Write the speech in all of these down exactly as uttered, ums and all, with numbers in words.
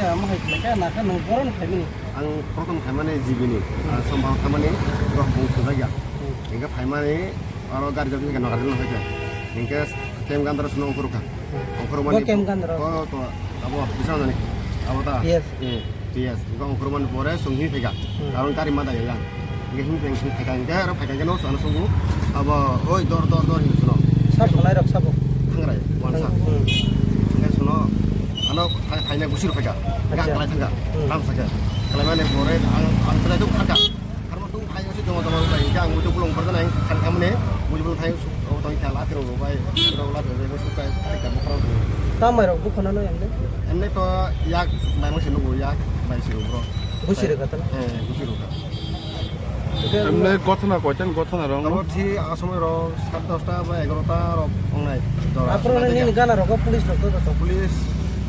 Amo hai khlai khe na khe nwng bohrok no phaimani? Ang prothom phaimani G B ni, ah, Sompang phaimani, rok bung sujak ya. Hmm. Hingke phaimani aro gari jabri hingke nogar no hingke. Hingke kem gandra suno ongkhorkha. Hmm. Ongkhormani bo kem gandra? To, to, abo, bisa nani? Abo ta? Yes. Eh, yes. Hingke ongkhormani pore songhi phaikha. Hmm. Karon gari ma daya yang. Hingke him teng him phaikha hingke aro phaikha hingke no sana songo. Abo, oi, dor, dor, dor, hingke suno. Sab salai rok sabo. Thangrai, wansa. Hmm. Hingke suno, ano, thai, thaina gusir phaikha. Hingke ang Acha. Kalai thangkha. Hmm. Lam sakha. Kalaimani pore ang, ang kalai tu khakha. Karma tu phai osi joma joma bai. Hingke ang muitu bulong berda nai, khan khamne, muitu bulong thai, o, tong khala, kero, bai, kero, la, kero, sukai, thai, kamo, kero. Tamai rok bukhana no emne? Emne to yak, bai, mo, sinu, yak, bai, sinu, bro. Gusir kata na? Eh, gusir kata. Emne gothona koitan gothona rong? Abo thi asomoi rok sat dosta ba egarota rok ongnai. Jora. Apro nai nini gana rok police rok to to. Police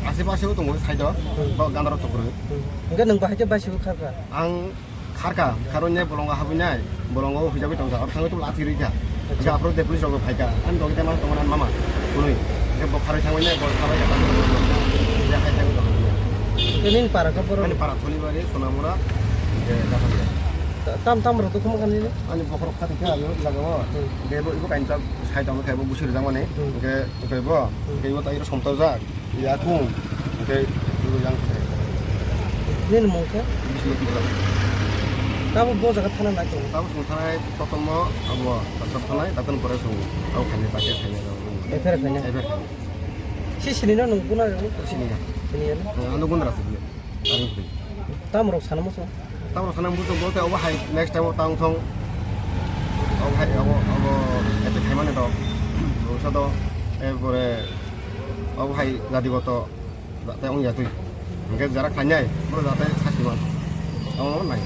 ase pase o tongo side o. Hmm. Ba gana rok to kuru. Hmm. Hingke nwng bahai khe baisi kharkha? Ang kharkha, kharoi ne bolongo habui nai. Bolongo hujabi tongkha. Aro thangwi to lathi rikha. Acha. Hingke apro de police rok phaikha. Ani dogi tema tongo mama. Kunui. Hingke bo kharoi thangwi nai bo sabai kha. Ya hai thangwi tongo. Hingke nini para khe borok? Ani para Thonibari, Sonamura. Hingke Gatham. Ta-, tam tam rok to khuma kani? Ani bokhorok khati khe abo jaga o. Hmm. Hingke bo ibo kainta side o khe bo busi rijak mani. Hmm. Hingke, hingke bo, hmm, hingke ibo tai somto jak. Ya kung. Hingke ibo yang khe. Nini mung khe? Bismati Bra. Tabo bo jaga thana nai tongo? Tabo song thanai totomo abo doctor thanai, doctor pore song abo khainai ta khe khainai rok. Efer khainai? Efer khainai. Si sini no nung kuna rok? Sini ya. Sini ya no? Ano gundra sini. Tamrok sana muchung? Tamrok sana muchung bolte obo hai next time o tang thong. Obo hai obo, obo eto khaimani to. Bwsa to, erpore obo hai jatigoto, jate wngya twi. Hingke jara khainai, boro jate sastiman. Omo nai.